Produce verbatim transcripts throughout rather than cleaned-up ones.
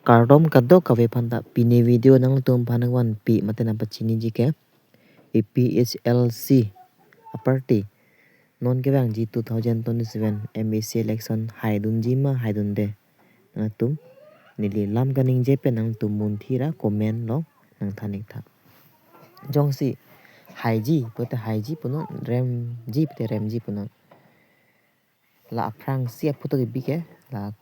Kardom kadokave aphanta, pini video nangtum aphan nangvanpi mate nangpachiniji ke A P H L C aparty non kevangji two thousand twenty-seven M A C election haidunji ma haidunde, nangtum neli lam kaningje pen nangtum munthira comment along nangthan iktha. Jongsi haiji pulote haiji punon, remji pulote remji punon. La aphrangsi aphuthak kebi ke la,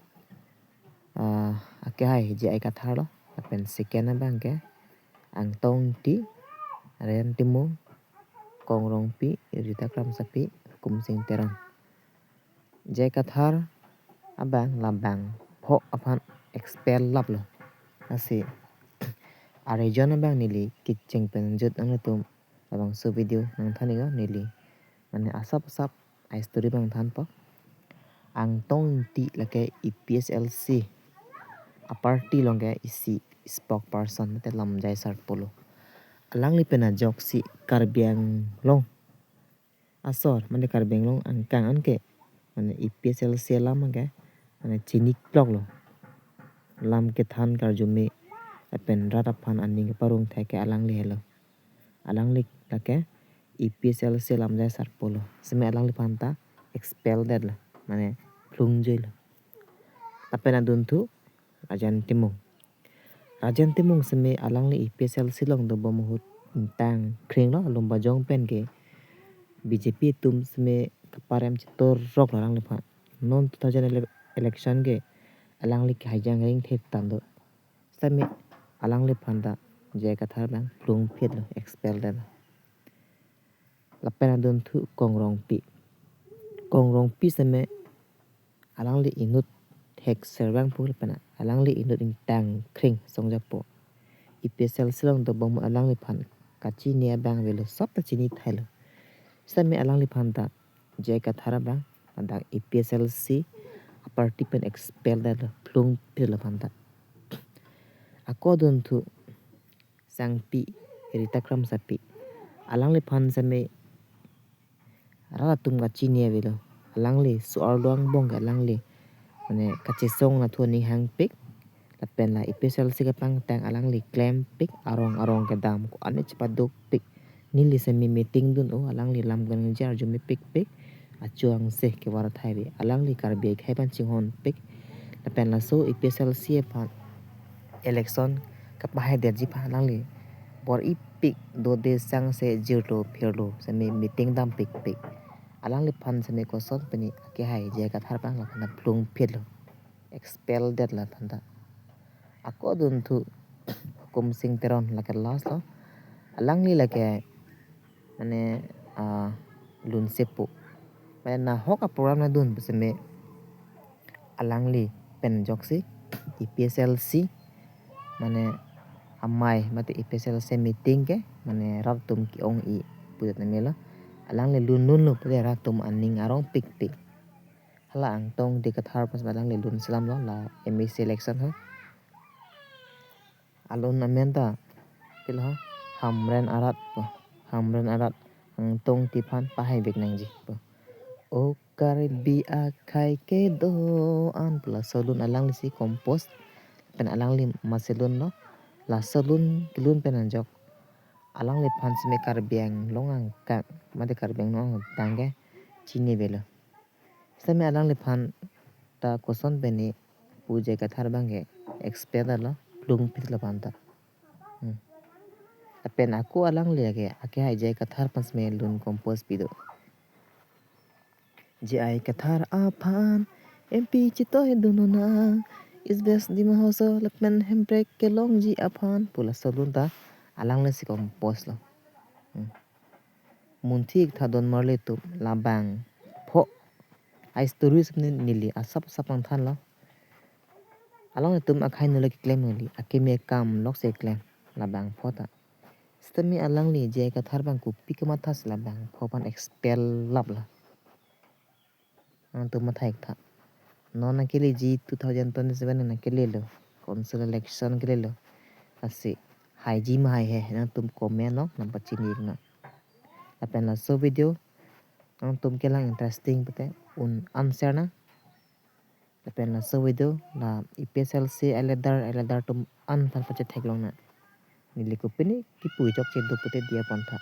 ah, akehai J I Kathar lo, lapen second abang ke Angtong Ingti, Rajen Timung, Kong Rongpi, Rita Kramsapi, Hukum Sing Teron. J I Kathar abang la bangpho aphan expel laplo. Lasi a-reason abang neli kecheng pen jut nangtum labangso video nangthan iknon neli. Mane asap asap a-story abang thanpo. Angtong Ingti lake A P H L C aparty along ke isi spokesperson mate lamjai sarpo lo. Alangli pen ajoksi Karbi Anglong asor mane Karbi Anglong angkang anke mane A P H L C alam anke mane chiniklok lo. Lam kethan karjume lapen rat aphan aning keparong thai ke alangli helo. Alangli lake A P H L C lamjai sarpo lo. Seme alangliphan ta expel detlo, mane phlung juilo. Lapen adunthu Rajen Timung. Rajen Timung seme alangli A P H L C along dobom ahut ingtang kring lo, alum bajong pen ke B J P atum seme kaparem chitor rok lo alangliphan. Non two thousand ele-, election ke alangli kehai jangring thek tando. Seme alangliphan ta J I Kathar abang phlung phitlo, expel detlo. Lapen adunthu Kong Rongpi. Kong Rongpi seme alangli inut thekser abang pu lapen alangli inut ingtang kring songjapo. A P H L C along dobom alangliphan kachini abang avelo, sop ta chini thailo. Seme alangliphan ta J I Kathar abang ladak A P H L C aparty pen expel detlo, phlung phitlo aphan ta. Ako adunthu Sangpi, Rita Kramsapi. Alangliphan seme rat atum kachini avelo. Alangli so-arlo angbong ke alangli mane kachesong nathu aning hangpik. Lapen la A P H L C kepangtang alangli klempik, arong arong kedam ko-an chepadukpik. Neli seme meeting dun-o, alangli lam kaningje arjumepikpik. Achu angse kevar thai ave. Alangli Karbi akhei aphan chinghonpik. Lapen laso A P H L C aphan election kapahaidetji aphan alangli bor-ipik, dode sangse jirlo phirlo seme meeting dampikpik. Alangliphan seme koson pini akehai J I Kathar abang laphan ta phlung phitlo, expel detlo aphan ta. Ako adunthu Hukum Sing Teron lake last lo. Alangli lake mane, ah, lunsepo. Mane nahok a-program nadun pu seme alangli pen ajoksi A P H L C mane amei mate A P H L C meeting ke mane rat atum ke-ong-i pudet namelo. Alangli lun lunlo pute rat atum aning arong pikpik. Hala Angtong Ingti Kathar aphan seme alangli lun selamlo la M A C election ho. Alun amen ta pilo ho, Hamren arat po. Hamren arat Angtong Ingti aphan pahaivek nangji po. O Karbi akhei kedo-an pu laso lun alanglisi compose pen alangli masi lunlo. Laso lun kelun pen ajok alangliphan seme Karbi Anglong angkang mate Karbi Anglong angtang ke chini avelo. Seme alangliphan ta koson pini pu J I Kathar abang ke expel lo, phlung phitlo aphan ta. Hmm. Lapen ako alangli ke akehai J I Kathar aphan seme lun compose pido. J I Kathar aphan M P chitoi dun nang, East West Dima Hasao lapen Hemprek kelongji aphan pu laso lun ta alanglisi compose lo. Hmm. Munthi iktha don marli atum, labangpho a-story seme neli asap asap nangthanlo. Alanglitum akhei nulak keklem neli, akeme akam lok si keklem, labangpho ta. Sitame alangli J I Kathar abang kopi kamathasi labangpho aphan expel laplo. Nangtum matha iktha. Non nangkeleji two thousand twenty-seven nangkelelo. Council election kelelo. Lasi haiji ma haihe, nangtum comment along nangpachini iknon. Lapen laso video nangtum kelang interesting pute un-an share nang. Pen laso video la APHLC aladar aladar atum an aphan pachetheklong nang. Neli kopine kipu chokche do pute diya pon tha.